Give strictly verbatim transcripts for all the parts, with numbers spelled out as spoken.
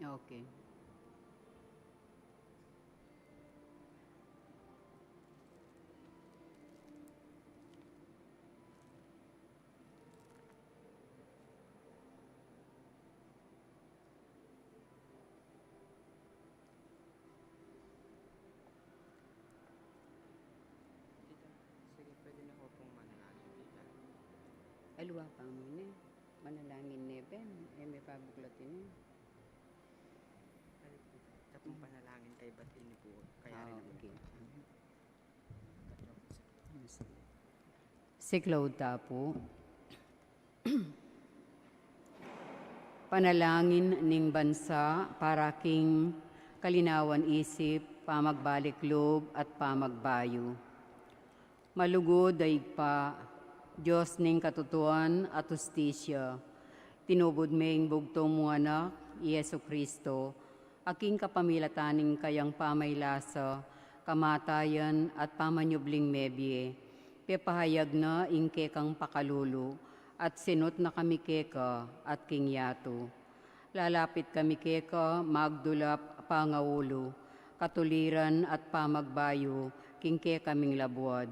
Okay. Tita, sige, pwede na ho pong manalangin, tita. Aliwa pa mu ini. Manalangin ne, Ben. E, me pabuklat ini. Ay, tita, tapos panalangin kay ba't ini po? Kaya rin naman okay. Siklaud ta pu. Panalangin ning bansa para king kalinawan isip, pamagbalik lub, at pamagbayu. Malugud a Ibpa, Dios ning katutuan at hustisya, tinubud me ing bugtung mung Anak, i Jesu Cristo, a king kapamilatan ning kayang pamaylasa, kamatayan at pamanyubling mebie, pepahayag na ing kekang pakalulu, at sinut na kami keka at king yatu. Lalapit kami keka magdulap pangaulu, katuliran at pamagbayu king kekaming labuad.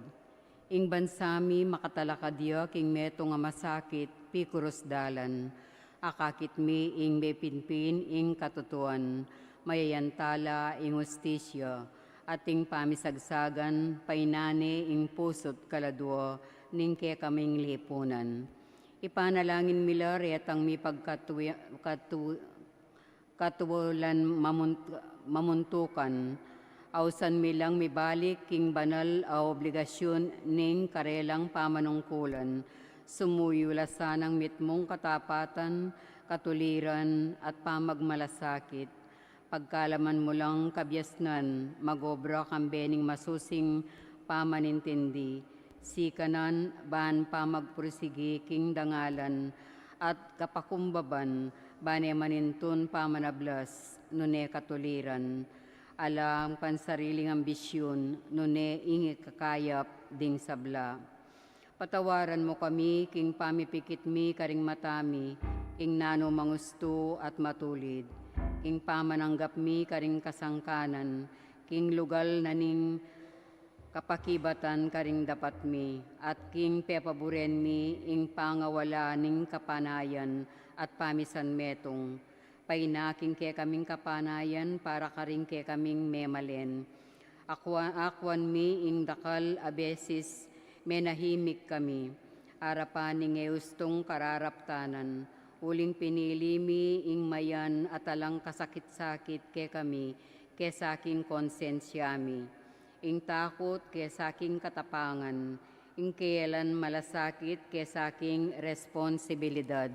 Ing bansa mi makatalakad ya king metung a masakit, pikurus dalan. Akakit mi ing mepinpin ing katutuan, mayayantala ing hustisya, at ing pamisagsagan, painane ing pusut kaladua ning kekaming lipunan. Ipanalangin mi la retang mipagkatu-, katu-, katulan mamun-, mamuntukan. Ausan mi lang mibalik king banal a obligasyun ning karelang pamanungkulan. Sumuyu la sanang mitmung katapatan, katuliran, at pamagmalasakit. Pagkalaman mu lang kabiasnan, magobra kambe ning masusing pamanintindi, sikanan, ban pamagpursigi king dangalan, at kapakumbaban, ban e manintun pamanablas, nune katuliran, alang pansariling ambisyun, nune ing ikakayap ding sabla. Patawaran mu kami king pamipikit mi karing mata mi, king nanu mang ustu at matulid, king pamananggap mi karing kasangkanan, king lugal na ning kapakibatan karing dapat mi, at king pepaburen mi ing pangawala ning kapanayan at pamisan metung. Paina king kekaming kapanayan para karing kekaming memalen. Akwa-, akwan mi ing dakal a beses menahimik kami, arapan ning e ustung kararaptanan, uling pinili mi ing mayan at alang kasakit-sakit kekami kesa king konsensya mi, ing takut kesa king katapangan, ing keyalan malasakit kesa king responsibilidad.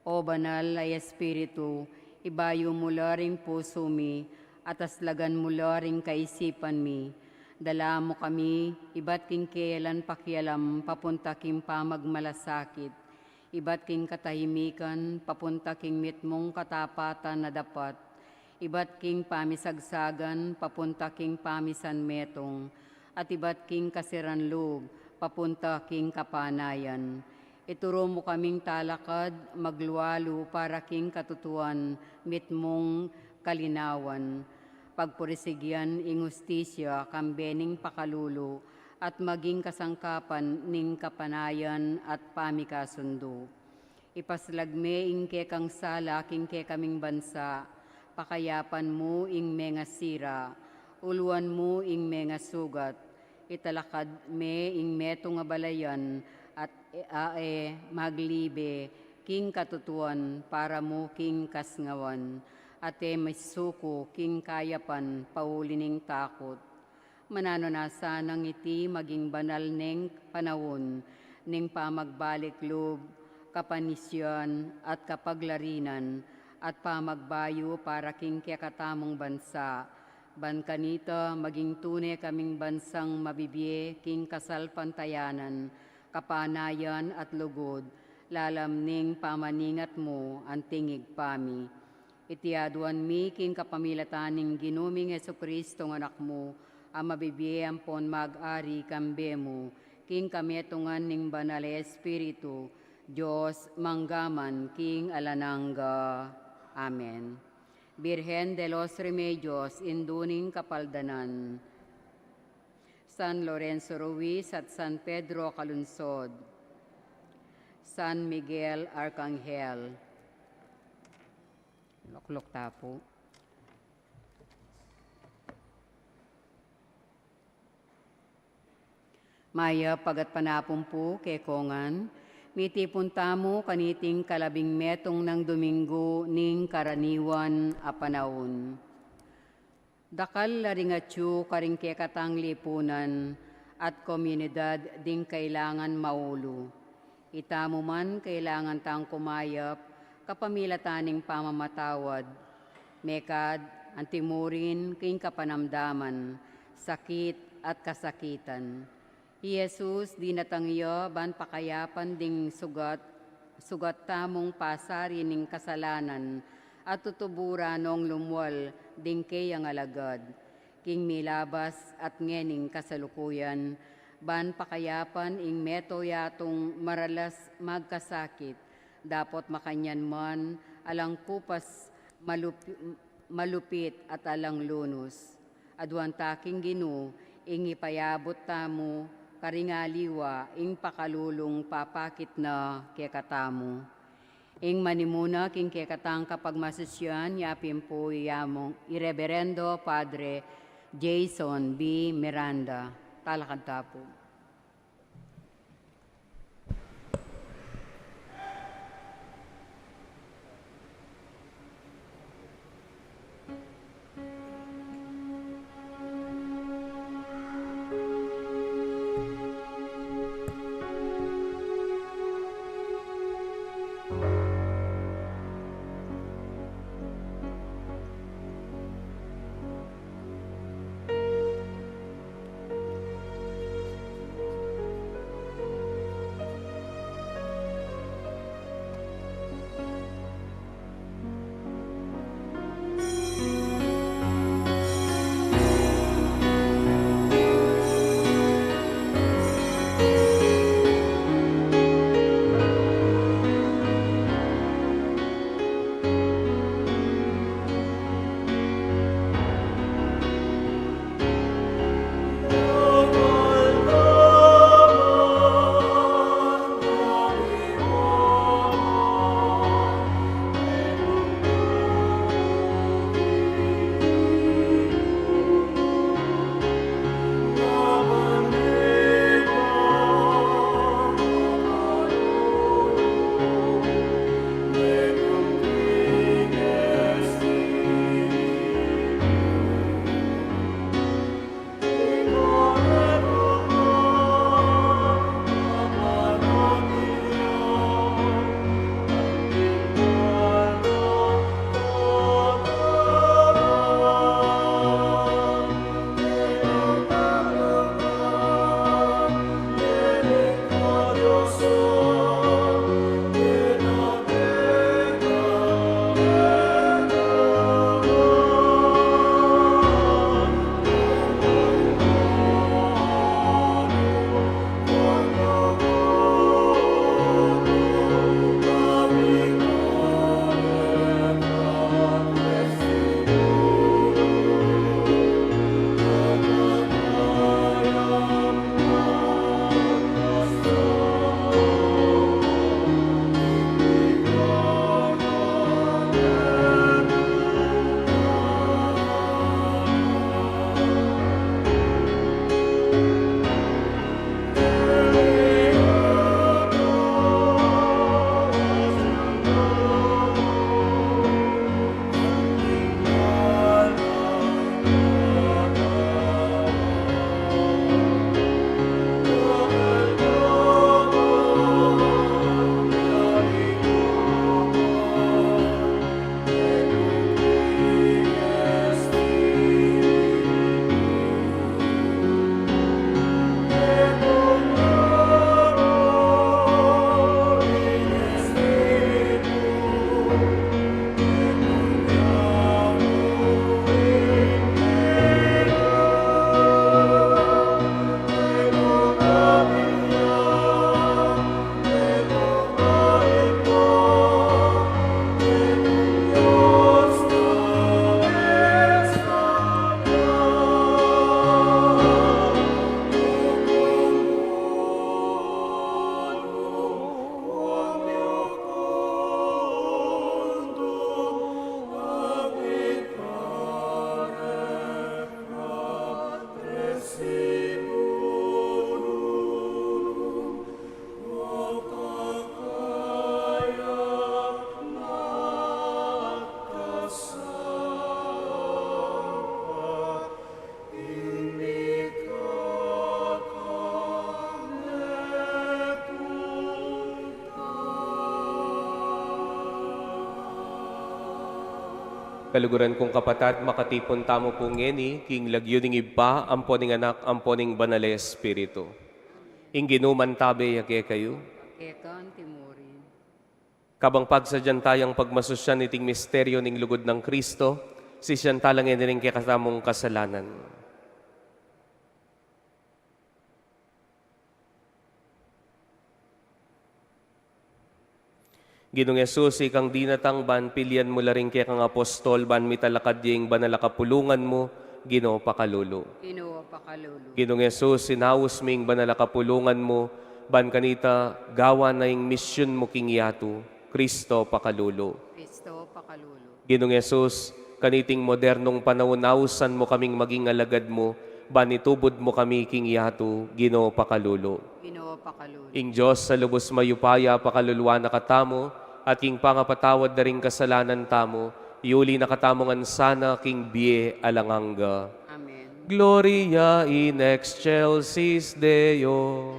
O Banal a Espiritu, ibayu mu la ring pusu mi, at aslagan mu la ring kaisipan mi. Dala mu kami, ibat king keyalan pakialam papunta king pamagmalasakit, ibat king katahimikan papunta king mitmung katapatan a dapat, ibat king pamisagsagan papunta king pamisan metung, at ibat king kasiran lub papunta king kapanayan. Ituru mu kaming talakad maglualu para king katutuan mitmung kalinawan. Pagpurisigyan ing hustisya kambe ning pakalulu at maging kasangkapan ning kapanayan at pamikasundu. Ipaslag me ing kekang sala king kekaming bansa, pakayapan mu ing mengasira, uluan mu ing mengasugat, italakad me ing metung a balayan at e-, a e maglibe king katutuan para mu king kasngawan, at e misuku king kayapan pauli ning takut. Mananu na sanang iti maging banal neng panaun ning pamagbalik lub, kapanisian, at kapaglarinan, at pamagbayu para king kekatamung bansa, ban kanita maging tune kaming bansang mabibie king kasalpantayanan, kapanayan, at lugud, lalam ning pamaningat mu anting Ibpa mi. Iti aduan mi king kapamilatan ning Ginu ming Jesucristo, Anak mu, a mabibie ampon mag-ari kambe mu, king kametungan ning Banal a Espiritu, Dios, mangga man king alang angga. Amen. Birhen de los Remedios, Indu ning Kapaldanan. San Lorenzo Ruiz at San Pedro Calungsod. San Miguel Arcangel. Lukluk ta pu. Mayap a gatpanapun pu kekongan, mitipun tamu kaniting kalabing metung nang Duminggu ning karaniwan a panaun. Dakal la ring atyu karing kekatang lipunan at komunidad ding kailangan maulu. Itamu man kailangan tang kumayap kapamilatan ning pamamatawad, mekad antimurin king kapanamdaman, sakit at kasakitan. I Jesus dinatang ya ban pakayapan ding sugat, sugat tamung pasari ning kasalanan at tutuburan nong lumual ding keyang alagad king milabas at ngening kasalukuyan, ban pakayapan ing meto yatung maralas magkasakit, dapot makanyan man alang kupas malup-, malupit at alang lunus. Aduan ta king Ginu ing ipayabut tamu karing aliwa ing pakalulung papakit na kekatamu. Ing manimuna king kekatang kapagmasusian, yapin pu i among i Reverendo Padre Jason B. Miranda. Talakad ta pu. Kaluguran kung kapatad, makatipun tamu pu ngeni king lagyu ning Ibpa, ampo ning Anak, ampo ning Banal a Espiritu. Ing Ginu mantabe ya kekayu. Keka antimurin. Kabang pagsadyan tayang pagmasusyan iting misteryo ning lugud nang Kristo, sisian tala ngeni ring kekatamung kasalanan. Ginung Jesus, ikang dinatang ban pilian mu la ring kekang apostol ban mitalakad ya ing banal a kapulungan mu, Ginu pakalulu. Ginu pakalulu. Ginung Jesus, inaus mu ing banal a kapulungan mu, ban kanita gawan na ing misyun mu king yatu, Kristo pakalulu. Kristo pakalulu. Ginung Jesus, kaniting modernong panaun ausan mu kaming maging alagad mu, ban itubud mu kami king yatu, Ginu pakalulu. Ginu pakalulu. Ing Dios a lubus mayupaya pakaluluan na katamu, at king pangapatawad da ring kasalanan tamu, iuli na katamu ngan sana king bie alang angga. Amen. Gloria in excelsis Deo.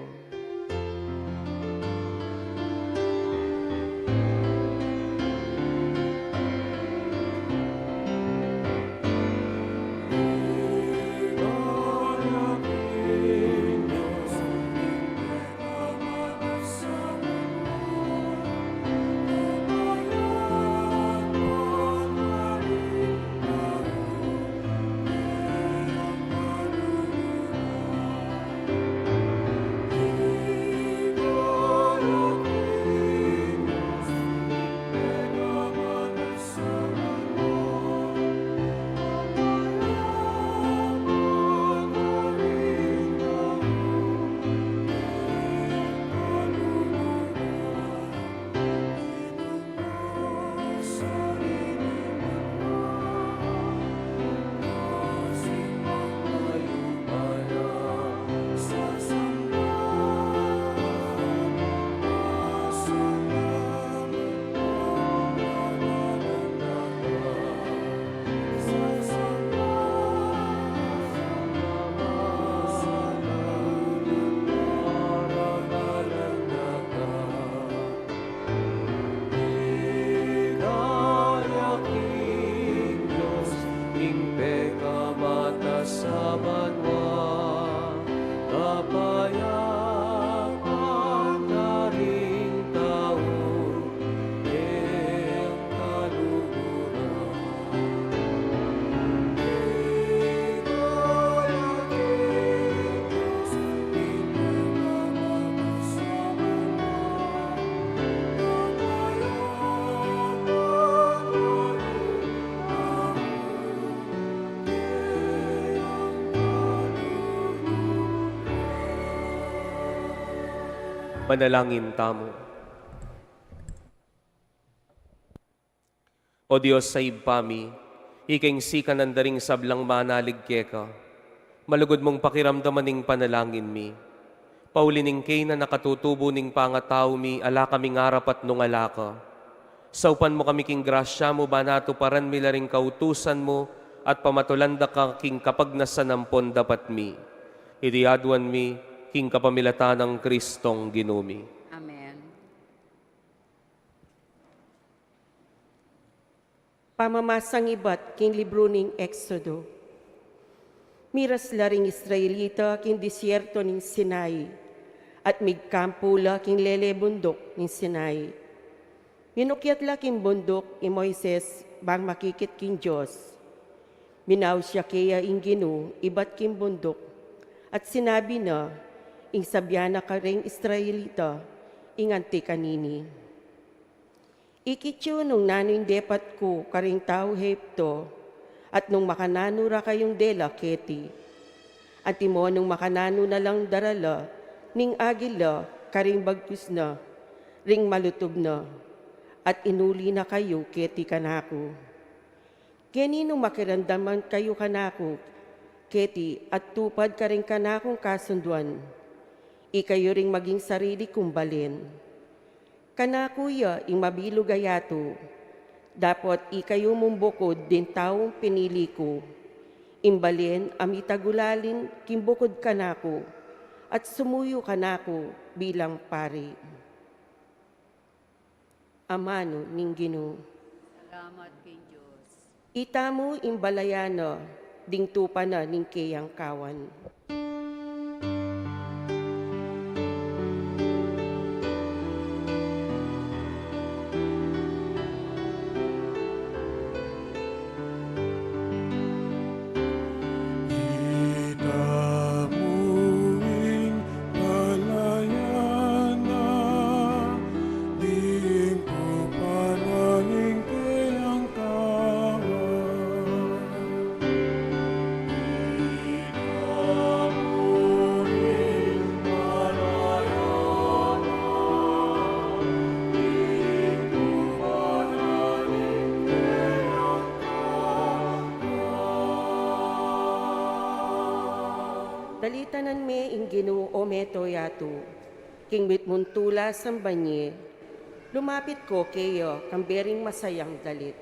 Manalangin tamu. O Dios a Ibpa mi, ika ing sikanan da ring sablang manalig keka. Malugud mung pakiramdaman ing panalangin mi. Pauli ning kena na katutubu ning pangatau mi, ala kaming arapat nung ala ka. Saupan mu kami king grasya mu, ban atuparan mi la ring kautusan mu, at pamatulan da ka king kapagnasan ampon dapat mi. Iti aduan mi, king kapamilatan nang Kristong Ginu mi. Amen. Pamamasang ibat king libru ning Exodo. Miras la ring Israelita king disyerto ning Sinai, at migkampu la king lele bunduk ning Sinai. Minukyat la king bunduk i Moises bang makikit king Dios. Minaus ya keya ing Ginu ibat king bunduk, at sinabi na, ing sabian na karing Israelita, ing anti kanini. Ikit yu nung nanu ing depat ku karing taung Ehipto, at nung makananu ra kayung dela keti. Antimo nung makananu na lang darala ning agila karing bagkus na, ring malutub na, at inuli na kayu keti kanaku. Ngeni nung makiramdaman kayu kanaku keti at tupad karing kanakung kasunduan, ikayu ring maging sarili kung balen. Kanaku ya ing mabilug a yatu, dapot ikayu mung bukud ding taung pinili ku, ing balen a mitagulaling king bukud kanaku, at sumuyu kanaku bilang pari. Amanu ning Ginu. Salamat king Dios. Itamu ing balayan na, ding tupa na ning keyang kawan. Itamu ing balayan na, ding tupa na ning keyang kawan. Dalitanan me ing Ginu, o meto yatu, king mitmung tula samban ye, lumapit ko keya kambe ring masayang dalit.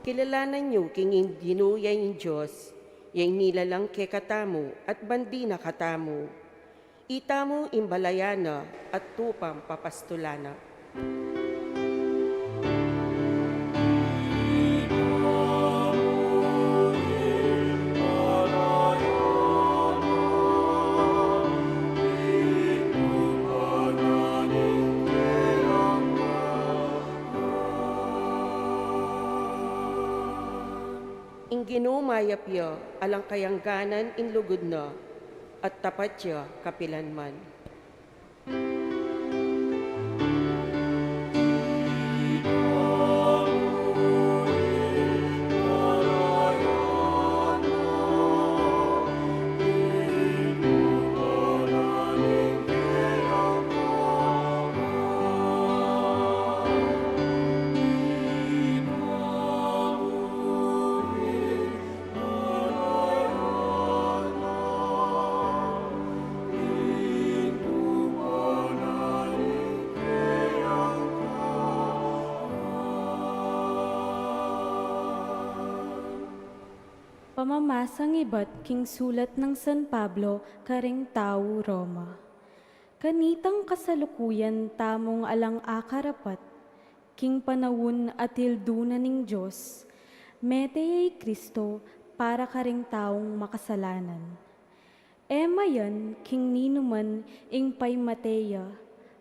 Kilalanan yu king ing Ginu ya ing Dios, ya ing nilalang kekatamu at bandi na katamu. Itamu ing balayan na at tupang papastulan na. Ing Ginu mayap ya, alang kayangganan ing lugud na, at tapat ya kapilan man. Pamamasang ibat king sulat nang San Pablo karing tau Roma. Kanitang kasalukuyan tamung alang akarapat, king panaun a tildu na ning Dios, mete ya i Cristo para karing taung makasalanan. E mayan king ninuman ing paimate ya,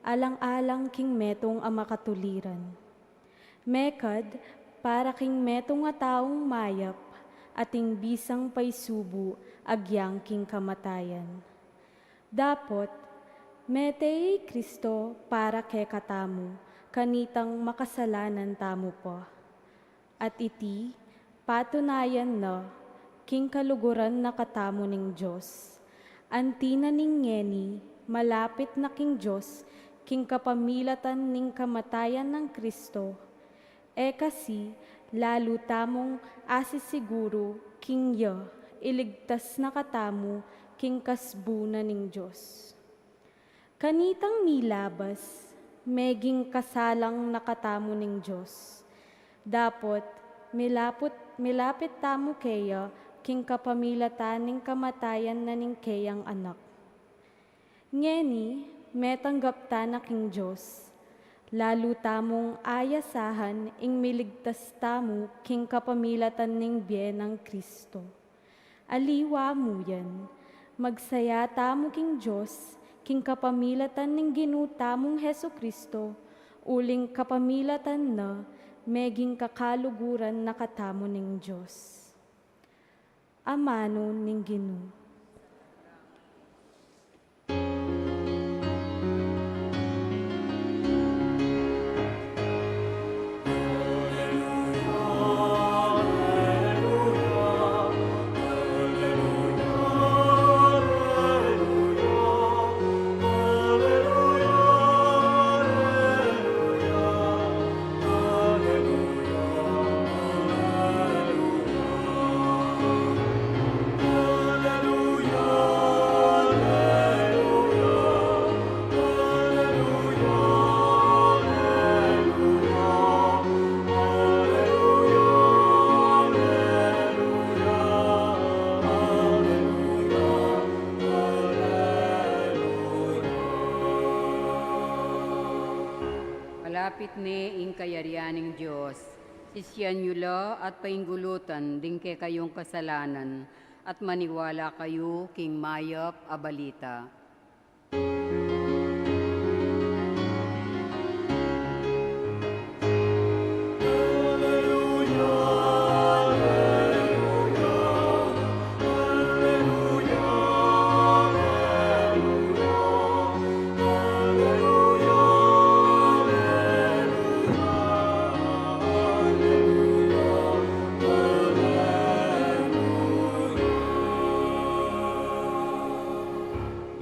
alang-alang king metung a makatuliran. Mekad para king metung a taung mayap, at ing bisang paisubu agyang king kamatayan. Dapot, mete i Cristo para kekatamu, kanitang makasalanan tamu pa. At iti, patunayan na, king kaluguran na katamu ning Dios. Anti na ning ngeni, malapit na king Dios, king kapamilatan ning kamatayan nang Cristo. E kasi, lalu tamung asisiguru king ya, iligtas na katamu king kasbu na ning Dios. Kanitang milabas, meging kasalang na katamu ning Dios. Dapot, milaput, milapit tamu keya, king kapamilatan ning kamatayan na ning keyang Anak. Ngeni, metanggap ta na king Dios. Lalu tamung ayasahan ing miligtas tamu king kapamilatan ning bie nang Cristo. Aliwa mu yan, magsaya tamu king Dios, king kapamilatan ning Ginu tamung Jesu-Cristo, uling kapamilatan na, meging kakaluguran na katamu ning Dios. Amanu ning Ginu. Malapit ne ing kayarian ning Dios. Sisian yu la at painggulutan ding kekayung kasalanan at maniwala kayu king mayap a balita.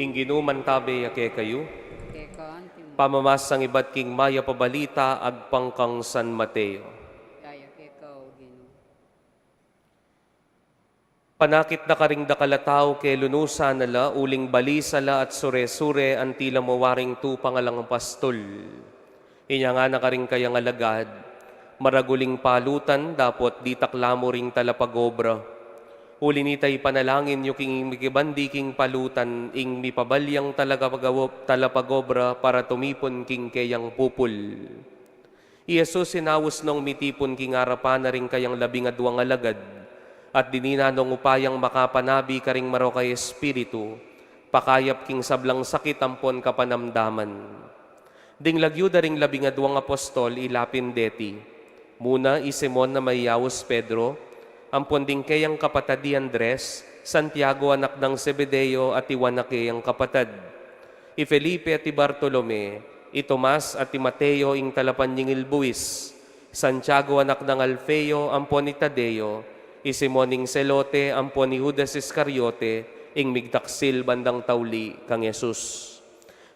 Ing Ginu mantabe ya kekayu. Keka antimu. Pamamasang ibat king mayap a balita agpang kang San Mateo. Ligaya keka, O Ginu. Panakit na karing dakal a tau, kelunusan na la, uling balisa la at sure-sure anti la mo waring tupa ngan lang pastol. Inya ngana karing kayang alagad, maragul ing palutan dapot ditak la mu ring talapagobra. Uli na nita ipanalangin yu king mikibandi king palutan ing mipabalyang talapag-, talapagobra para tumipun king keyang pupul. I Jesus inaus nong mitipun king arapan na ring kayang labing aduang alagad, at dinina nong upayang makapanabi karing marok a espiritu, pakayap king sablang sakit ampon kapanamdaman. Ding lagyu da ring labing aduang apostol ila pin deti. Muna, i Simon a mayaus Pedro, ampon ding keyang kapatad i Andres, Santiago anak nang Zebedeo, at i Juan a keyang kapatad. I Felipe at i Bartolome, i Tomas at i Mateo ing talapanyingil buis, Santiago anak nang Alfeo, ampon i Tadeo, i Simon ing Zelote, ampon i Judas Iscariote, ing migtaksil bandang tauli kang Jesus.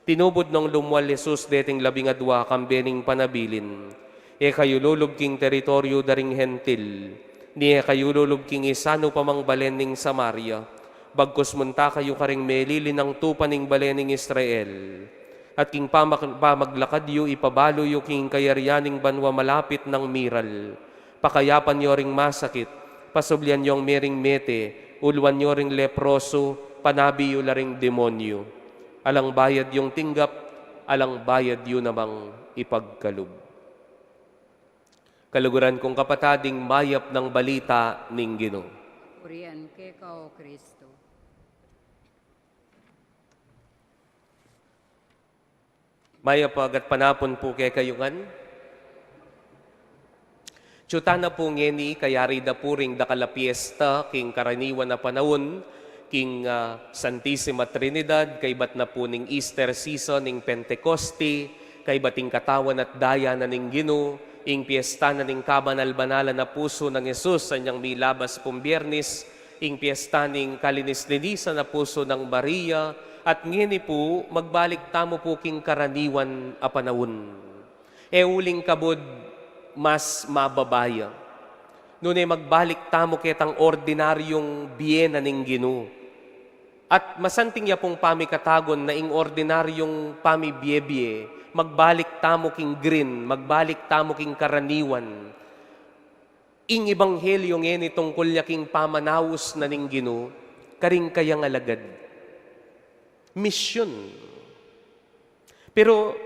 Tinubud nong lumual Jesus deting labing adua kambe ning panabilin, e kayu lulub king teritoryu da ring Hentil, ni e kayu lulub king isanu pa mang balen ning Samaria, bagkus munta kayu karing melilinang tupa ning balen ning Israel. At king pamak-, pamaglakad yu, ipabalu yu king kayarian ning banua malapit nang miral. Pakayapan yu ring masakit, pasublian yung mering mete, uluan yu ring leprosu, panabi yu la ring demonyu. Alang bayad yung tinggap, alang bayad yu namang ipagkalub. Kaluguran kung kapatad, ing mayap nang balita ning Ginu. Purian keka, O Kristo. Mayap a gatpanapun pu kekayu ngan. Tsu tana pu ngeni, kayari da pu ring dakal a piesta king karaniwan a panaun, king, ah, Santisima Trinidad, kaybat na pu ning Easter season, ning Pentecoste, kaybat ing katawan at daya na ning Ginu, ing piesta na ning kabanal-banalan a pusu nang Jesus, anyang milabas pung Biernis, ing piesta ning kalinis-linisan a pusu nang Maria, at ngeni pu, magbalik tamu pu king karaniwan a panaun. E uling kabud mas mababa ya, nune magbalik tamu ketang ordinaryung bie na ning Ginu. At masanting ya pung pamikatagun na ing ordinaryung pamibie-bie, magbalik tamu king green, magbalik tamu king karaniwan. Ing ebanghelyo ngeni tungkul ya king pamanaus na ning Ginu karing kayang alagad. Misyun. Pero,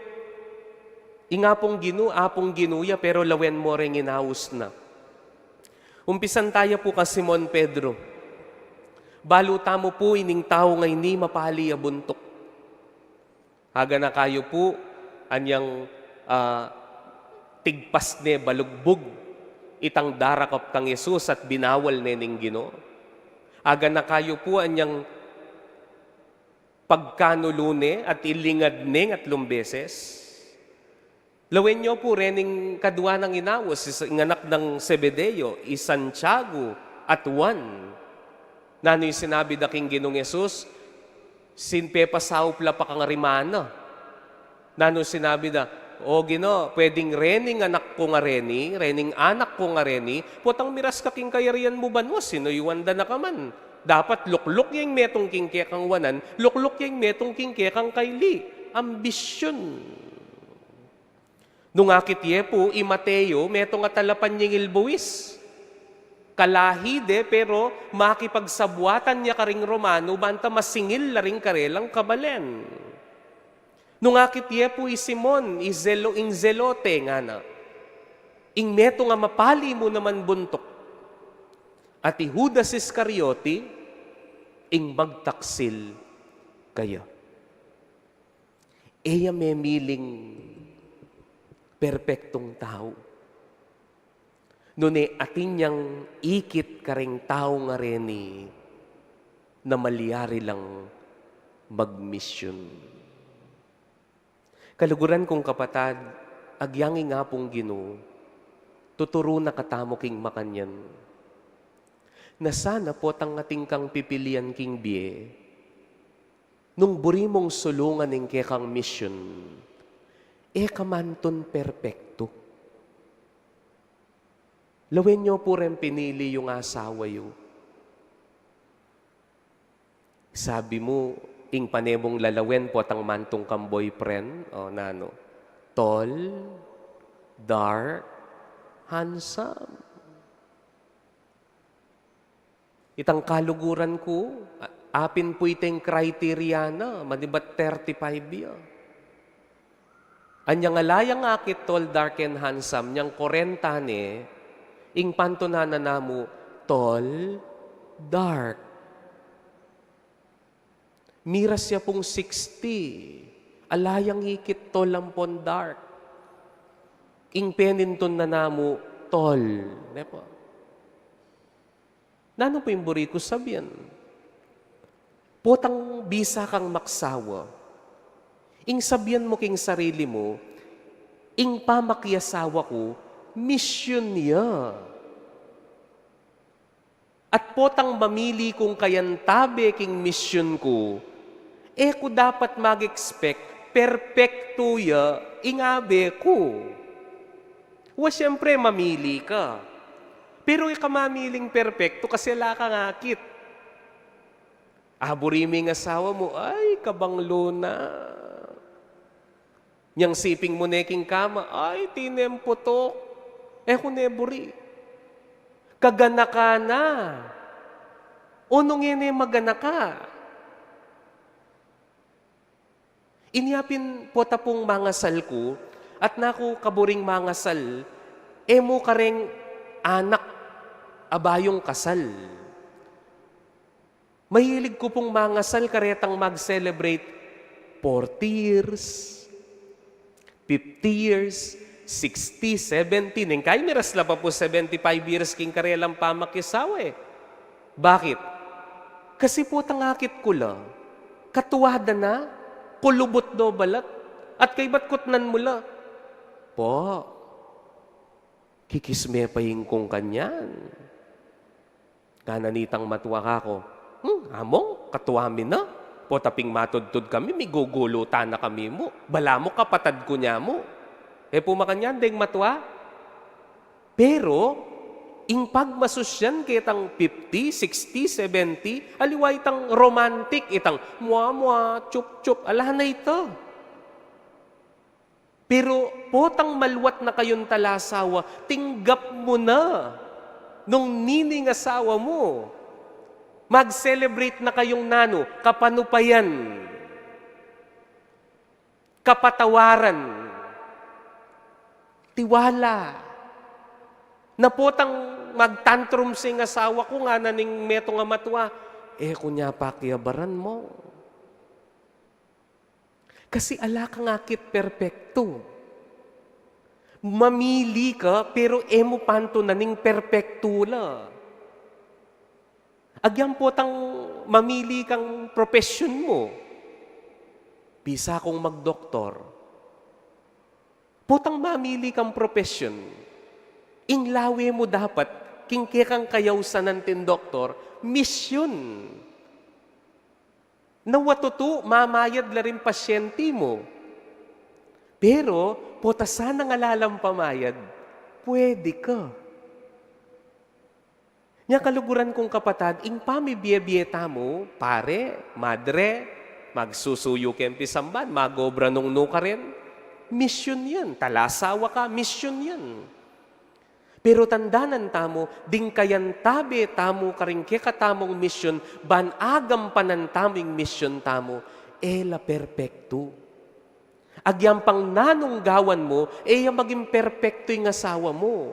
ing Apung Ginu, Apung Ginu ya, pero lawen mo reng inaus na. Umpisan taya pu kang Simon Pedro. Balu tamu pu ining tau ngeni mapali a buntuk. Aganaka yu pu, anyang, ah, tigpas ne balugbug itang darakap kang Jesus at binawal ne ning Ginu. Aganaka yu pu, anyang pagkanulu ne at ilingad ne ing atlung beses. Lawen yu pu rening kadua nang inaus, is-, ing anak nang Zebedeo, i Santiago at Juan. Nanu ing sinabi da king Ginung Jesus? Sin pepasaup la pa kang rimana. Nanu sinabi da? O Ginu, pwedeng rening anak ku nga reni, rening anak ku nga reni, potang miras ka king kayarian mu banua, sinuyuan da na ka man. Dapat lukluk ya ing metung king kekang wanan, lukluk ya ing metung king kekang kaili. Ambisyun. Nung akit ye pu, i Mateo, metung a talapanyingil buis. Kalahi de, pero makipagsabuatan ya karing Romanu, banta masingil la ring karelang kabalen. Nung akit ye pu i Simon, i Zelo-, ing Zelote ngana, ing metung a mapali mu naman buntuk, at i Judas Iscariote, ing magtaksil kaya. E ya memiling perpektung tau. Nune atin yang ikit kareng tau ngareni na malyari lang magmisyun. Kaluguran kung kapatad, agyang ing Apung Ginu, tuturu na katamu king makanyan. Na sana potang atin kang pipilian king bie, nung buri mung sulungan ing kekang misyun, e ka mantun perpektu. Lawen yu pu reng pinili yung asawa yu. Sabi mu, ing pane mung lalawen potang mantung kang boyfriend, o nanu? Tall, dark, handsome. Itang kaluguran ku, a-, apin pu iteng criteria na, manibat thirty-five ya. Anyang ala yang akit tall, dark, and handsome, nyang kwarenta ne, ing pantunan na namu, tall, dark. Miras ya pung sixty, ala yang ikit tall ampon dark. Ing penintun na namu, tall. Ne pu? Nanu pu ing buri ku sabian? Potang bisa kang maksawa, ing sabian mu king sarili mu, ing pamakiasawa ku, misyun ya. At potang mamili kung kayantabe king misyun ku, e ku dapat mag-expect perpektu ya ing abe ku. Wa, siyempre, mamili ka. Pero e ka mamiling perpektu kasi ala kang akit. Aburi mu ing asawa mu, ay, kabanglu na. Nyang siping mu ne king kama, ay, tine ing putok. E ku ne buri. Kaganaka na. O nung e ne maganaka? Inya pin pota pung mangasal ku, at naku kaburing mangasal, e mu kareng anak a bayung kasal. Mahilig ku pung mangasal karetang mag-celebrate forty years, fifty years, sixty, seventy. Nengkay miras la pa pu seventy-five years king karelang pamakiasawa e. Bakit? Kasi potang akit ku la, katua da na, kulubut do balat, at kaybat kutnan mu la. Po, kikis me pa ing kung kanyan. Ngana nitang matua kaku, "Hmm, among, katua mi na. Pota ping matudtud kami, migugulutan na kami mu. Balamu kapatad ku ne mu." E pu makanyan deng matua? Pero ing pagmasusyan ketang fifty, sixty, seventy, aliwa itang romantic, itang mua-mua, chup-chup, ala na ita. Pero potang maluat na kayung talasawa, tinggap mu na nung ninu ing asawa mu. Mag-celebrate na kayung nanu, kapanupayan, kapatawaran, tiwala. Na potang mag-tantrum sing asawa ku, ngana ning metung a matua, "E ku ne pakiabaran mu." Kasi ala kang akit perpektu. Mamili ka, pero e mu pantunan ing perpektu la. Agyang potang mamili kang profession mu. Bisa kung magdoktor. Potang mamili kang profession, ing lawe mu dapat, king kekang kayausan anting doktor, misyun. Na wa tutu, mamayad la ring pasyente mu. Pero, pota sanang ala lang pamayad, pwede ka. Nya kaluguran kung kapatad, ing pamibie-bie tamu, pare, madre, magsusuyu keng pisamban, mag-obra nung nukarin, misyun yan. Talasawa ka, misyun yan. Pero tandanan tamu, ding kayantabe tamu karing kekatamung misyun, ban agampanan tamu ing misyun tamu, e la perpektu. Agyang pang nanung gawan mu, e ya maging perpektu ing asawa mu.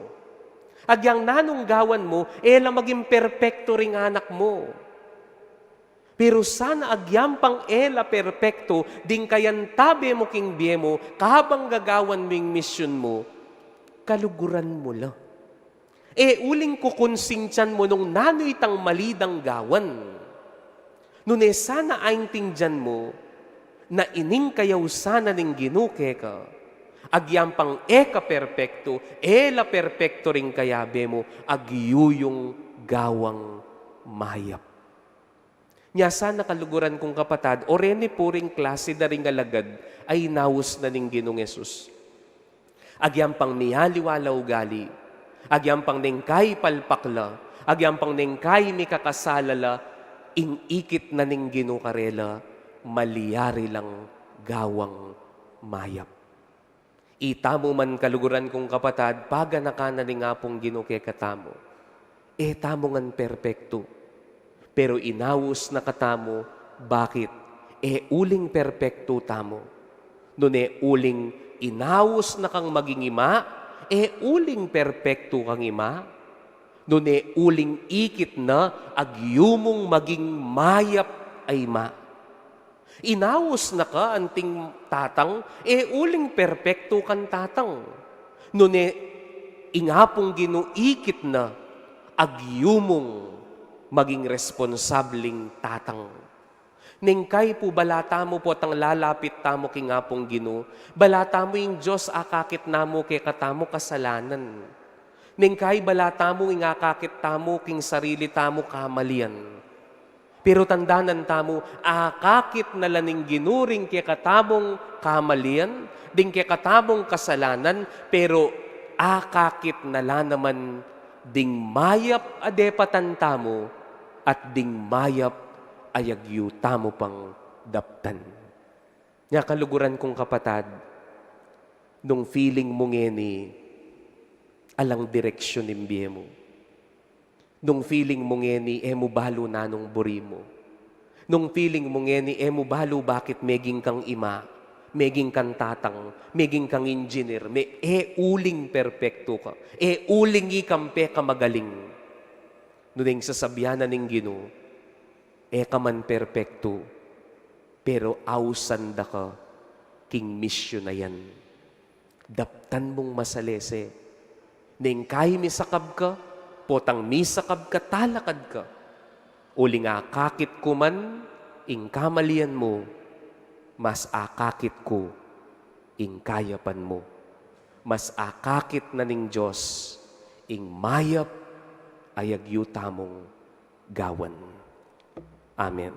Agyang nanung gawan mu, e la maging perpektu ring anak mu. Pero sana agyang pang e la perpektu ding kayantabe mu king bie mu, kabang gagawan mu ing misyun mu, kaluguran mu la. E uling kukonsintian mu nung nanu itang mali dang gawan. Nune sana aintindian mu na ining kayausan na ning Ginu keka, agyang pang e ka perpektu, e la perpektu ring kayabe mu, agyu yung gawang mayap. Nya sana, kaluguran kung kapatad, o reni pu ring klasi da ring alagad a inaus na ning Ginung Jesus. Agyang pang mialiwa la ugali, agyang pang neng kai palpak la, agyang pang neng kai mikakasala la, ing ikit na ning Ginu karela, malyari lang gawang mayap. Itamu man, kaluguran kung kapatad, paganakan na ning Apung Ginu kekatamu. E tamu ngan perpektu. Pero inaus na katamu, bakit? E uling perpektu tamu. Nune uling inaus na kang maging ima, e uling perpektu kang ima. Nune uling ikit na, agyu mung maging mayap a ima. Inaus na ka anting tatang, e uling perpektu kang tatang. Nune ing Apung Ginu ikit na, agyu mung maging responsabling tatang. Neng kai pu bala tamu potang lalapit tamu king Apung Ginu, bala tamu ing Dios akakit na mu kekatamu kasalanan. Neng kai bala tamu ing akakit tamu king sarili tamu kamalian. Pero tandanan tamu, akakit na la ning Ginu ring kekatamung kamalian, ding kekatamung kasalanan, pero akakit na la naman ding mayap a depatan tamu, at ding mayap a agyu tamu pang daptan. Nya, kaluguran kung kapatad, nung feeling mu ngeni alang direksyun ing bie mu, nung feeling mu ngeni e mu balu nanung buri mu, nung feeling mu ngeni e mu balu bakit meging kang ima, meging kang tatang, meging kang engineer, me-, e uling perpektu ka, e uling ikang pekamagaling. Nune ing sasabian na ning Ginu, e ka man perpektu, pero ausan da ka king misyun a yan. Daptan mung masalese. Neng kai misakab ka, potang misakab ka, talakad ka. Uling akakit ku man ing kamalian mu, mas akakit ku ing kayapan mu. Mas akakit na ning Dios ing mayap a agyu tamung gawan. Amen.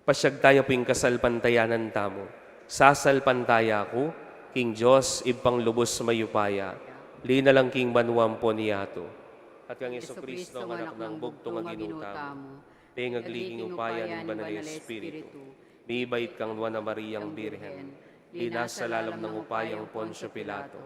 Pasyag taya pu ing kasalpantayanan tamu. Sasalpantaya ku king Dios, Ibpang lubus mayupaya, linalang king banua ampon yatu, at kang Jesucristo, Jesucristo, anak nang bugtung a Ginu tamu, pengagli king upaya ning Banal a Espiritu, mibait kang Nuan a Mariang Birhen, linasa lalam ning upayang Poncio Pilato,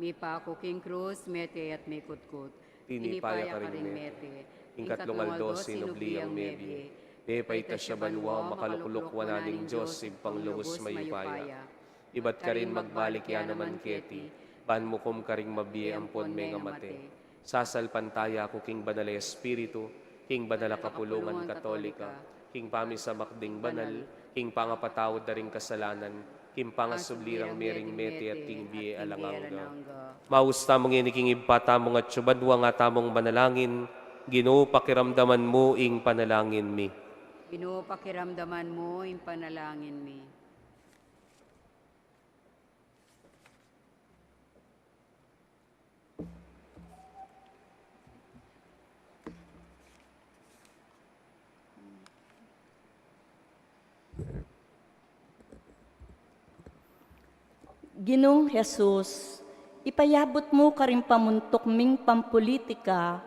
mipaku king krus, mete at mikutkut, tinipaya karing mete, ing katlung aldo sinubli yang mebie, pepaitas ya banua, makalukluk wanan ning Dios Ibpang lubus mayupaya. Ibat karin magbalik ya naman keti, ban mukum karing mabie ampon mengamate. Sasalpantaya ku king Banal a Espiritu, king banal a kapulungan Katolika, king pamisamak ding banal, king pangapatawad da ring kasalanan, king pangasubli rang mering mete at king bie alang angga. Maus tamu ngeni king Ibpa tamung atsu banua, nga tamung manalangin. Ginu, pakiramdaman mu ing panalangin mi. Ginu, pakiramdaman mu ing panalangin mi. Ginung Jesus, ipayabut mu karing pamuntuk ming pampulitika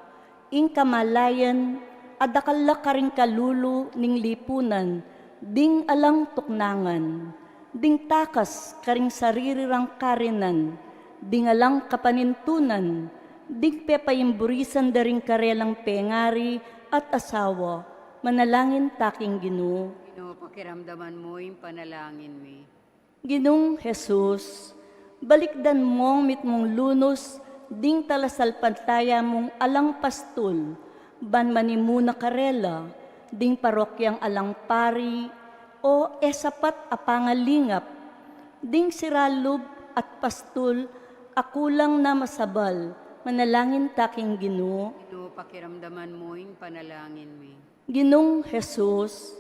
ing kamalayan a dakal la karing kalulu ning lipunan ding alang tuknangan, ding takas karing sarili rang karinan, ding alang kapanintunan, ding pepaimburisan da ring karelang pengari at asawa. Manalangin ta king Ginu. Ginu, pakiramdaman mu ing panalangin mi. Ginung Jesus, balikdan mung mitmung lunus ding talasalpantaya mung alang pastul, ban manimuna karela ding parokyang alang pari, o e sapat a pangalingap, ding sira lub at pastul a kulang na masabal, manalangin ta king Ginu. Ginu, pakiramdaman mu ing panalangin mi. Ginung Jesus,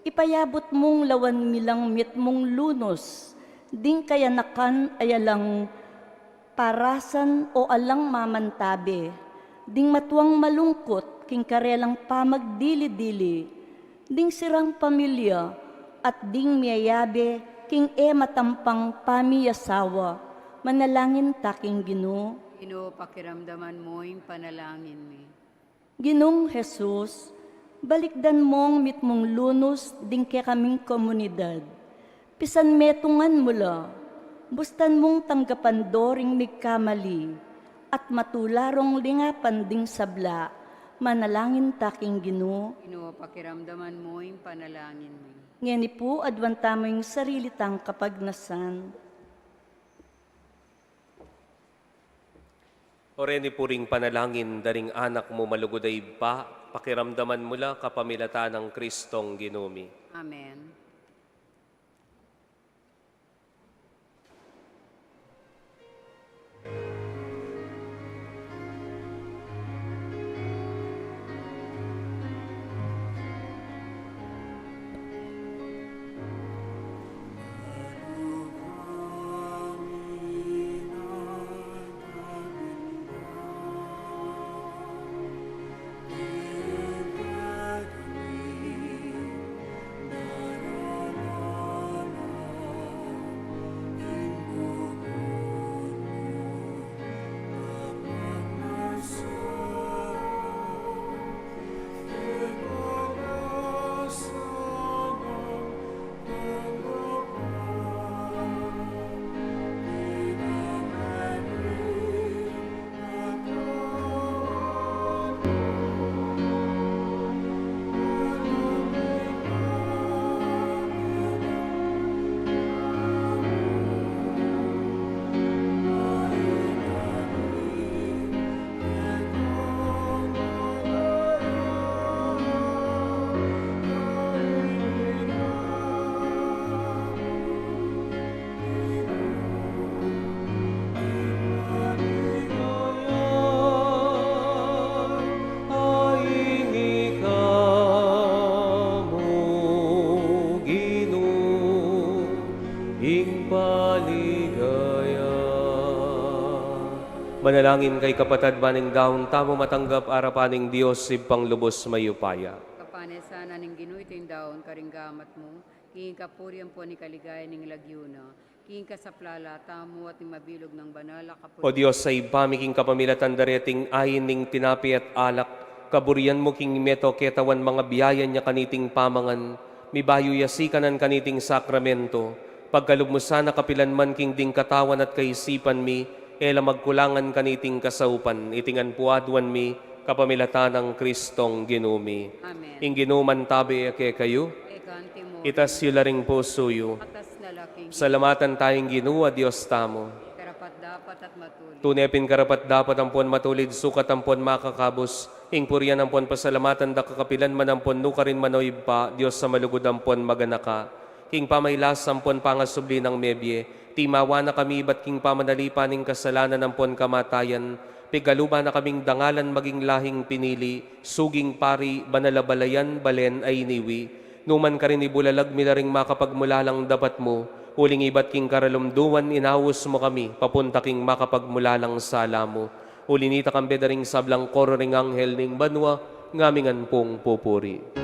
ipayabut mung lawan mi lang mitmung lunus ding kayanakan a alang parasan o alang mamantabe, ding matuang malungkut king karelang pamagdili-dili, ding sirang pamilya at ding miyayabe king e matampang pamiyasawa, manalangin ta king Ginu. Ginu, pakiramdaman mu ing panalangin mi. Ginung Jesus, balikdan mung mitmung lunus ding kekaming komunidad. Pisan metungan mu la, bustan mung tanggapan do ring migkamali, at matula rong lingapan ding sabla, manalangin ta king Ginu. Ginu, pakiramdaman mu ing panalangin mi. Ngeni pu, aduan tamu ing sarili tang kapagnasan. O reni pu ring panalangin da ring anak mu malugud a Ibpa, pakiramdaman mu la kapamilatan nang Kristong Ginu mi. Amen. Manalangin kayu kapatad, ban ing daun tamu matanggap arapan ning Dios Ibpang lubus mayupaya. Kapanesan na ning Ginu iting daun karing gamat mu, king kapurian ampon king kaligayan ning lagyu na, king kasaplalan tamu at ning mabilug nang banal a kapurian. O Dios a Ibpa mi, king kapamilatan da reting ain ning tinape at alak, kaburian mu king meto ketawan mangabiayan ya kaniting pamangan, mibayu ya sikanan kaniting sakramento, pagkalub mu sana kapilan man king ding katawan at kaisipan mi, e la magkulangan kaniting kasaupan, iti ngan pu aduan mi, kapamilatan nang Kristong Ginu mi. Amen. Ing Ginu mantabe ya kekayu. Ika anti mo. Itas yu la ring pusu yu. Atas na la king Ginu. Salamatan taya ing Ginu a Dios tamu. Karapat-dapat at matulid. Tune pin karapat-dapat ampon matulid, sukat ampon makakabus, ing purian ampon pasalamatan da ka kapilan man ampon nukarin man, o Ibpa, Dios a malugud ampon maganaka. King pamailas ampon pangasubli nang mebie, timawa na kami ibat king pamanalipan ning kasalanan ampon kamatayan, pigaluban na kaming dangalan maging lahing pinili, suging pari, banal a balayan, balen a iniwi. Numan karin ibulalag mi la ring makapagmulalang dapat mu, uling ibat king karalumduman inaus mu kami papunta king makapagmulalang sala mu. Uli nita, kambe da ring sablang koro ring anghel ning banua, ngamingan pung pupuri.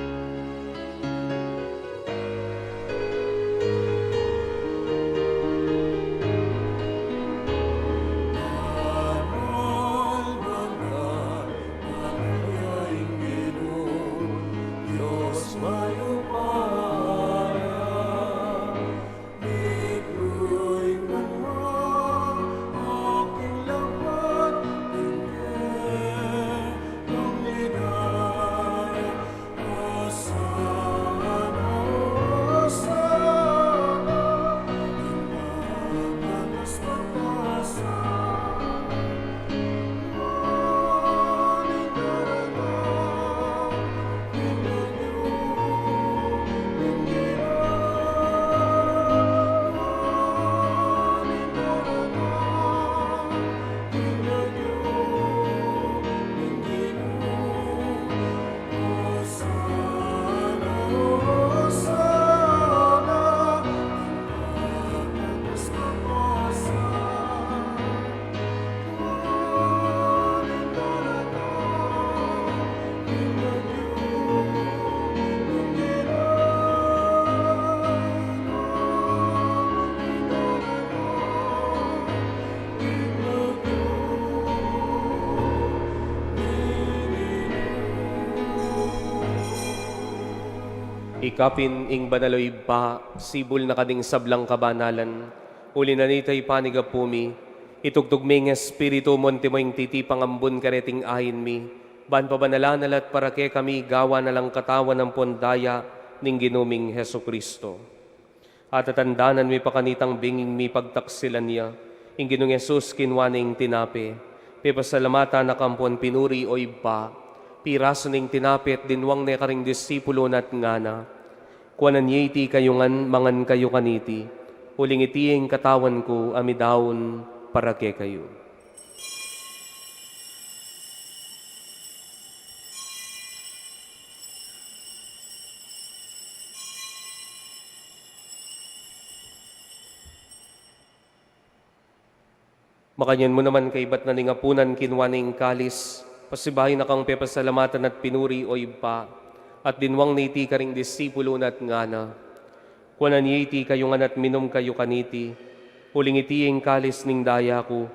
Ika pin ing banal, o Ibpa, sibul na ka ning sablang kabanalan. Uli na nita, ipanyawad mu, itugtug me ing Espiritu mu antimo ing titipang ambun kareting ain mi, ban pabanalan na la at para kekami gawan na lang katawan ampon daya ning Ginu ming Jesucristo. Atatandanan mi pa kanitang benging mipagtaksilan ya, ing Ginung Jesus kinua ne ing tinape, pepasalamatan na ka ampon pinuri, o Ibpa, pirasu ne ing tinape at dinwang ne karing disipulu na at ngana: Kuanan ye iti kayu ngan, mangan kayu kaniti, uling iti ing katawan ku a midaun para kekayu. Makanyan mu naman, kaibat na ning apunan, kinua ne ing kalis, pasibayu na kang pepasalamatan at pinuri, o Ibpa, at dinwang ne iti karing disipulu na at ngana: Kuanan ye iti kayu ngan at minum kayu kaniti, uling iti ing kalis ning daya ku,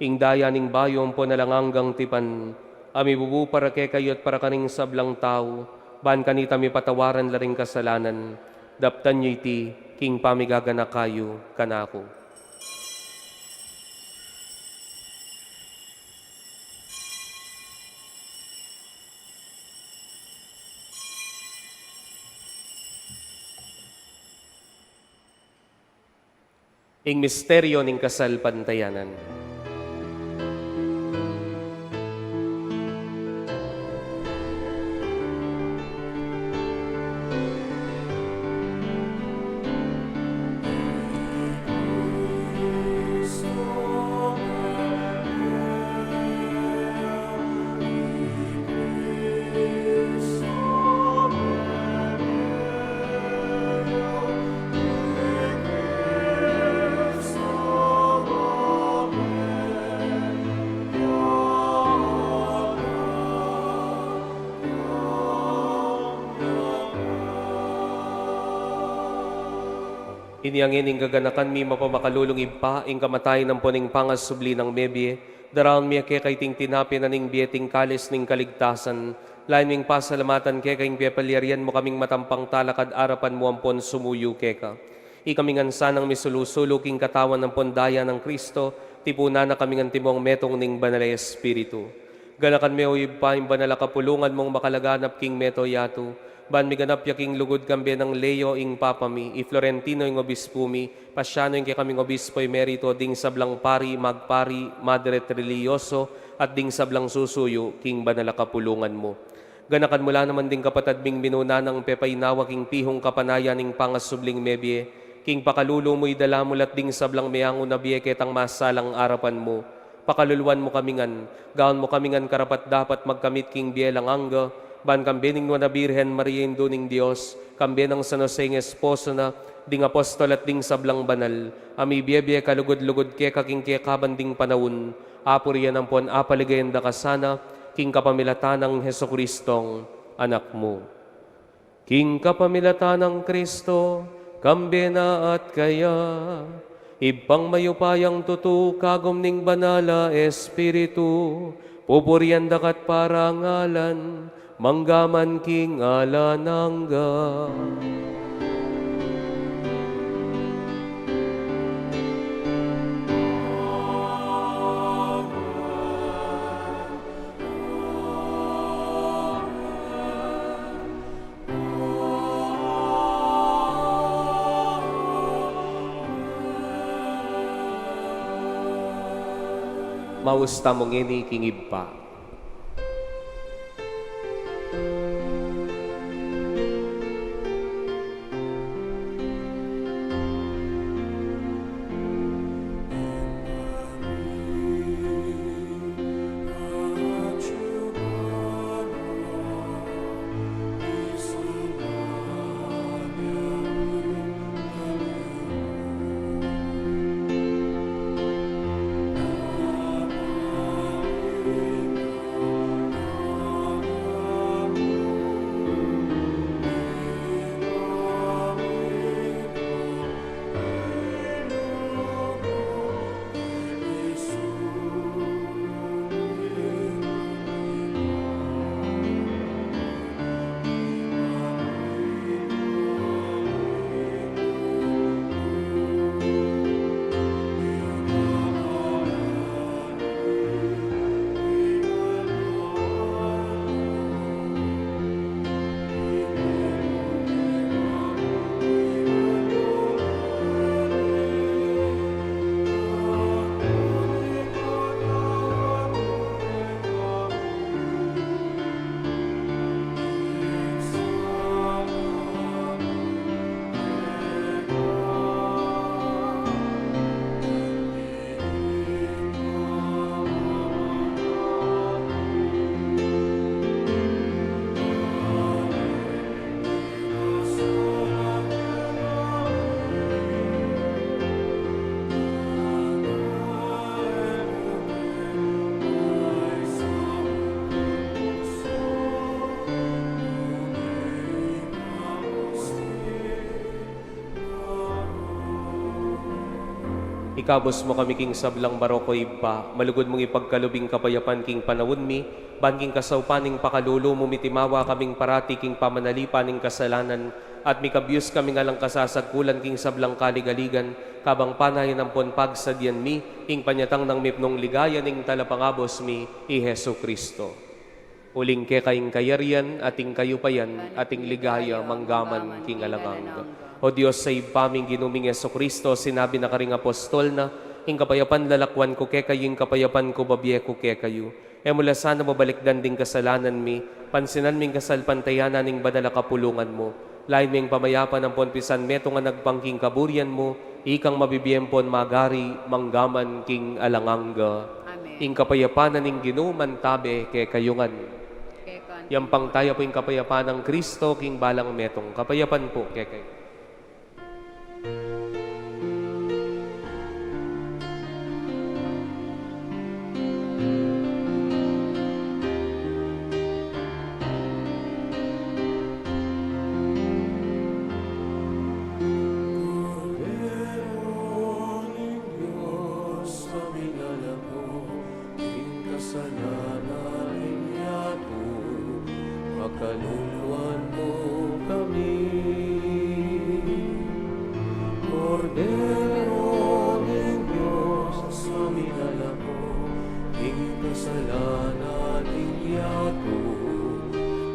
ing daya ning bayu ampon alang anggang tipan, a mibubu para kekayu at para karing sablang tau, ban kanita mipatawaran la ring kasalanan. Daptan yu iti king pamigaganaka yu kanaku. Ing misteryo ning kasalpantayanan. Inya ngeni, gaganakan mi mapamakalulung Ibpa, ing kamatayan ampon ing pangasubli nang mebie, daraun mi keka iting tinape na ning bie at ing kalis ning kaligtasan, lalu ming pasalamatan keka ing pepalyarian mu kaming matampang talakad arapan mu ampon sumuyu keka. Ikami ngan sanang misulu-sulu king katawan ampon daya nang Kristo, tipunan na kaming antimong metung ning Banal a Espiritu. Ganakan me, o Ibpa, ing banal a kapulungan mung makalaganap king mabilug a yatu, ban miganap ya king lugud kambe nang Leo ing Papa mi, i Florentino ing Obispu mi, Pasiano ing kekaming Obispu Emerito, ding sablang pari, magpari, madre at relihiyoso, at ding sablang susuyu king banal a kapulungan mu. Ganakan mu la naman ding kapatad ming minuna nang pepainawa king pihung kapanayan ning pangasubling mebie, king pakalulu mu idala mu la at ding sablang meangu na bie ketang masalang arapan mu. Pakaluluan mu kami ngan, gawan mu kami ngan karapat-dapat magkamit king bie alang angga, ban kambe ning Nuan a Birhen Maria, Indu ning Dios, kambe nang San Jose ing esposo na, ding apostol at ding sablang banal, a mibie-bie kalugud-lugud keka king kekaban ding panaun, apurian ampon apaligayan da ka sana, king kapamilatan nang Jesucristong Anak mu. King kapamilatan nang Kristo, kambe na at kaya, Ibpang mayupayang tutu, kagum ning Banal a Espiritu, pupurian da ka at parangalan, mangga man king alang angga. Maus tamu ngeni king Ibpa. Ikabus mu kami king sablang barok, o Ibpa, malugud mung ipagkalub ing kapayapan king panaun mi, ban king kasaupan ning pakalulu mu mitimawa kaming parati king pamanalipan ning kasalanan, at mikabyus kaming alang kasasagkulan king sablang kaligaligan, kabang panayan ampon pagsadyan mi ing panyatang nang mipnung ligaya ning Talapangabus mi, i Jesucristo. Uling keka ing kayarian, at ing kayupayan, at ing ligaya, manggaman king alang angga. O Dios a Ibpa ming Ginu ming Jesucristo, sinabi na karing apostol na, ing kapayapan lalakwan ku kekayu, ing kapayapan ku babie ku kekayu. E mu la sana babalikdan ding kasalanan mi, pansinan ming kasalpantayanan ning banal a kapulungan mu. Lain ming pamayapan ampon pisan metung a nagpang king kaburian mu, ikang mabibie ampon magari, manggaman king alang angga. Amen. Ing kapayapan na ning Ginu mantabe kekayu ngan. Keka. Yampang taya pu ing kapayapan nang Cristo king balang metung. Kapayapan pu kekayu. Kordero ning Dios a milalako king kasalanan ning yatu, pakaluluan mu kami. Kordero ning Dios a milalako king kasalanan ning yatu,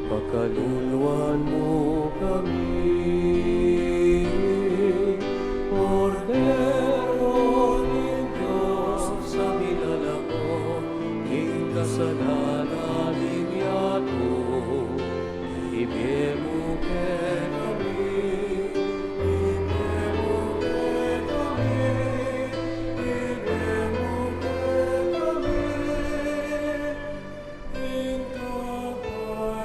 pakaluluan mu kami. Kordero ning Dios a milalako king kasalanan ning yatu, ibie mu kekami, ibie mu kekami, ibie mu kekami.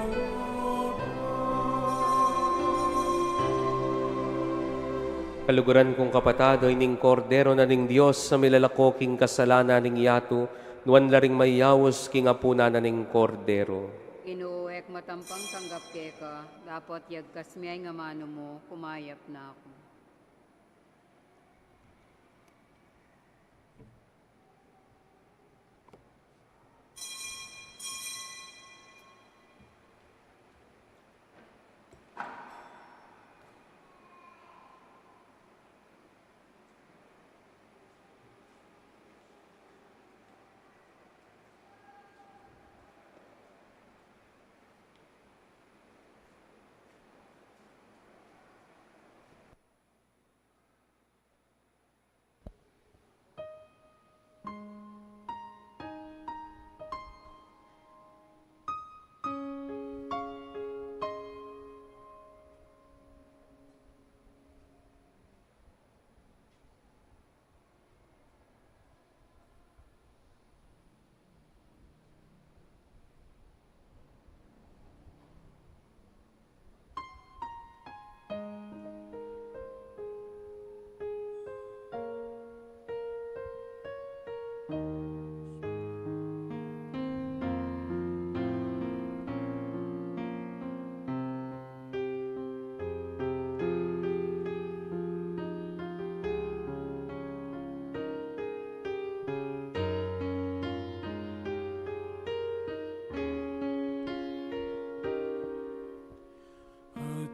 Kaluguran kung kapatad, o ining Kordero na ning Dios a milalako king kasalanan ning yatu, nuan la ring mayaus king apunan na ning Kordero. Inu, e ku matampang tanggap keka, dapot yagkas me ing amanu mu, kumayap na ku.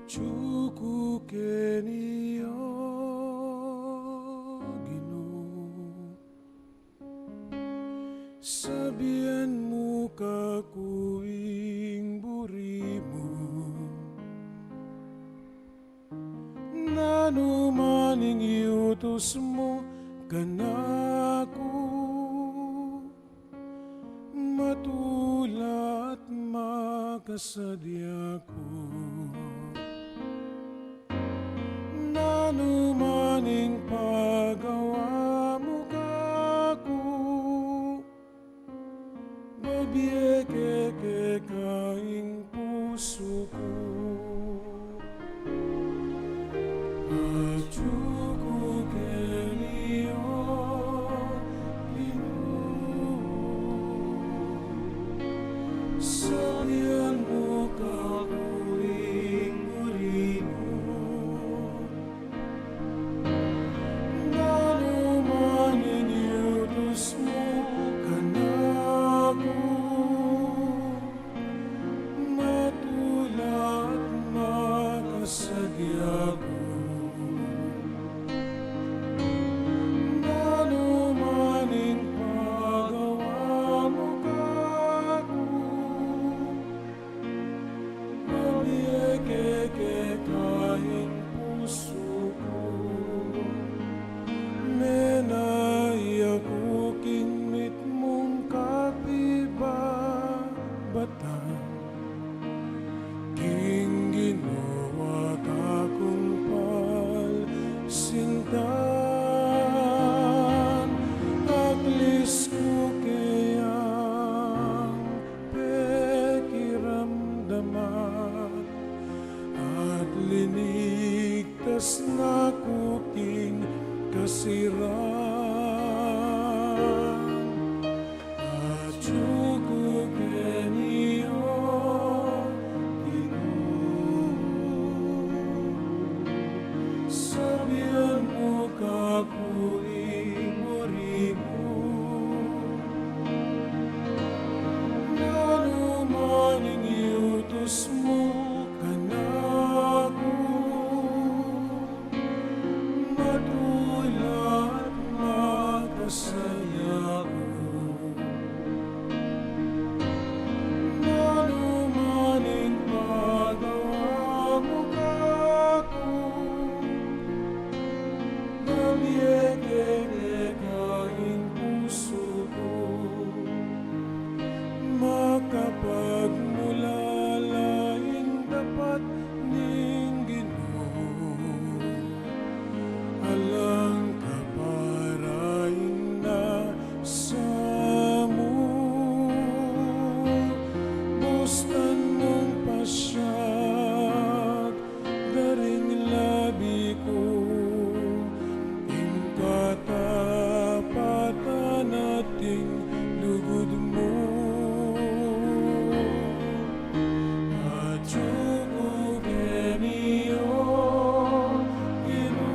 Atyu ku keni, O Ginu, sabian mu kaku ing buri mu. Nanu man ing iutus mu kanaku, matula at makasadya ku. Nanu man ing pagawa mu kaku, babie ke keka ing pusu ku. Atyu ku keni, O Ginu, sabian mu kaku ing buri mu. Naku king kasiran, atyu ku keni, O Ginu. Sabyan mu kaku ing buri mu, nanu man ing yutus mu kanaku, matula at makasadya ku. Nanu man ing pagawa mu kaku, babie ke keka ing pusu ku. Makapagmulala ing dapat ning Ginu, alang kapara ing nasa mu. Bustan mung pasyag karing labi ku ing katapatan at ing lugud mu. Atyu ku keni, O Ginu.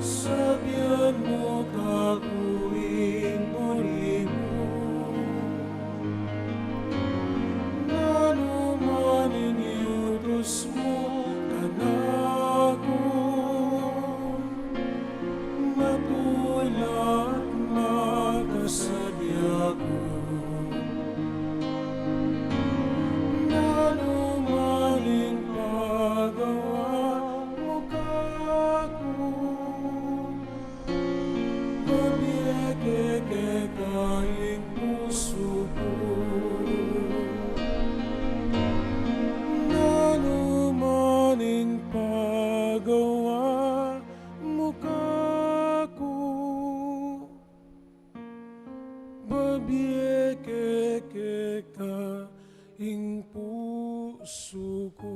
Sabyan mu kaku ing buri mu, nanu man ing yutus mu kanaku, matula at makasadya ku. Nanu man ing pagawa mu kaku, babie ke keka ing pusu ku. Nanu man ing pagawa mu kaku, babie ke keka ing pusu ku.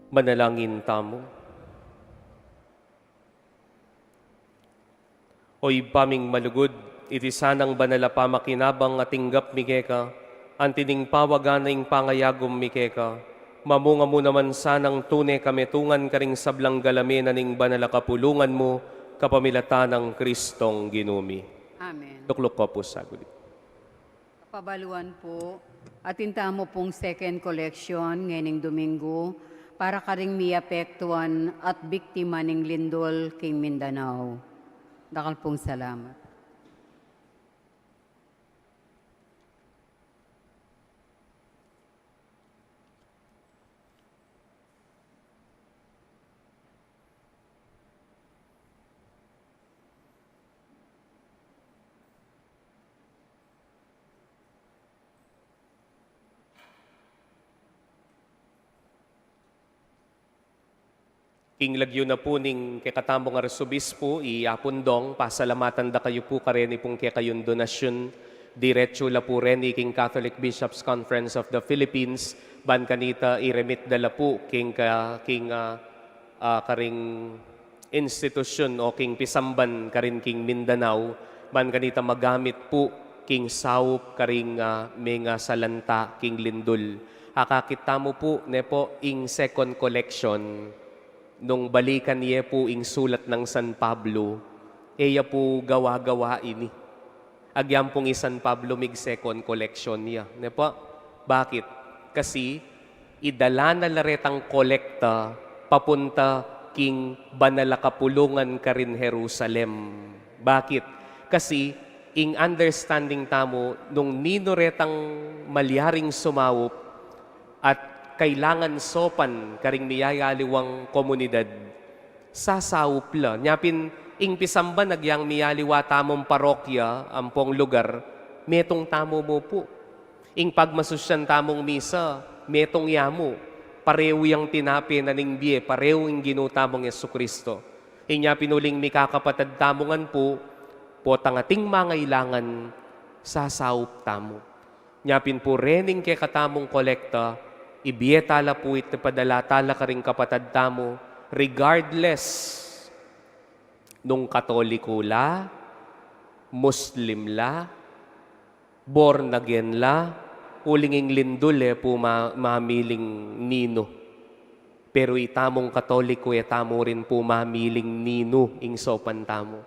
Manalangin tamu. O Ibpa ming malugud, iti sanang banal a pamakinabang a tinggap mi keka, anti ning pawagan na ing pangayagum mi keka, mamunga mu naman sanang tune kametungan karing sablang galame na ning banal a kapulungan mu, kapamilatan nang Kristong Ginu mi. Amen. Tukluk ko pu saguli. Kapabaluan pu, atin tamu pung second collection ngening Domingo para karing miapektuan at biktima ning lindol king Mindanao. Dakal pung salamat. King lagyu na pu ning kekatamung Arsobispo, i Apung Dong, pasalamatan da kayu pu kareni pung kekayung donasyun, diretsu la pu reni king Catholic Bishops' Conference of the Philippines, ban kanita i-remit da la pu king ka-, king, ah, ah, karing institusyun o king pisamban karin king Mindanao, ban kanita magamit pu king saup karing, ah, mengasalanta king lindol. Akakit tamu pu, ne pu, ing second collection, nung balikan ye pu ing sulat nang San Pablo, e ya pu gawa-gawa ini. Agyang pung i San Pablo mig second collection ya. Ne pu? Bakit? Kasi idala na la retang kolekta papunta king banal a kapulungan karin Jerusalem. Bakit? Kasi ing understanding tamu nung ninu retang malyaring sumaup at kailangan sopan karing miyayaliwang komunidad, sasaup la. Nya pin, ing pisamban agyang miyaliwa tamung parokya ampong lugar, metung tamu mu pu. Ing pagmasusyan tamung misa, metung ya mu. Parehu yang tinape na ning bie, parehu ing Ginu tamung Jesucristo. Inya pin uling mikakapatad tamu ngan pu, potang ating mangailangan, sasaup tamu. Nya pin pu rening kekatamung kolekta, ibie tala pu iti padala tala karing kapatad tamu, regardless nung Katoliko la, Muslim la, born again la, uling ing lindul e pu ma-, mamiling ninu. Pero itamung Katoliko e tamu rin pu mamiling ninu ing saupan tamu.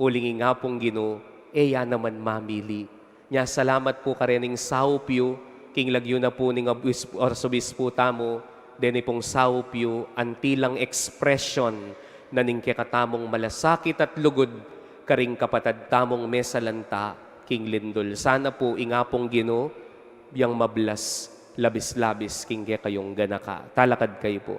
Uling ing Apung Ginu, e ya naman mamili. Nya salamat pu karening saup yu, king lagyu na pu ning obis-, arsobispu tamu, deni pung saup yu, anti lang expression na ning kekatamung malasakit at lugud karing kapatad tamung mesalanta king lindul. Sana pu ing Apung Ginu, yang mablas labis-labis king kekayung ganaka. Talakad kayu pu.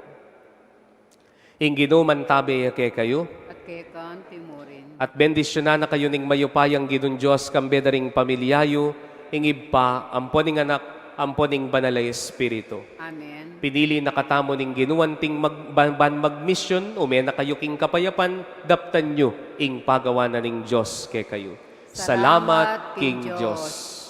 Ing Ginu mantabe ya kekayu. At keka naman murin. At bendisyunan na kayu ning mayupayang Ginung Dios, kambe da ring pamilya yu, ing Ibpa, ampo ning Anak, ampo ning Banal a Espiritu. Amen. Pinili na katamu ning Ginu anting mag-, ban, ban magmisyun, ume na kayu king kapayapan, daptan yu ing pagawan na ning Dios kekayu. Salamat king Dios.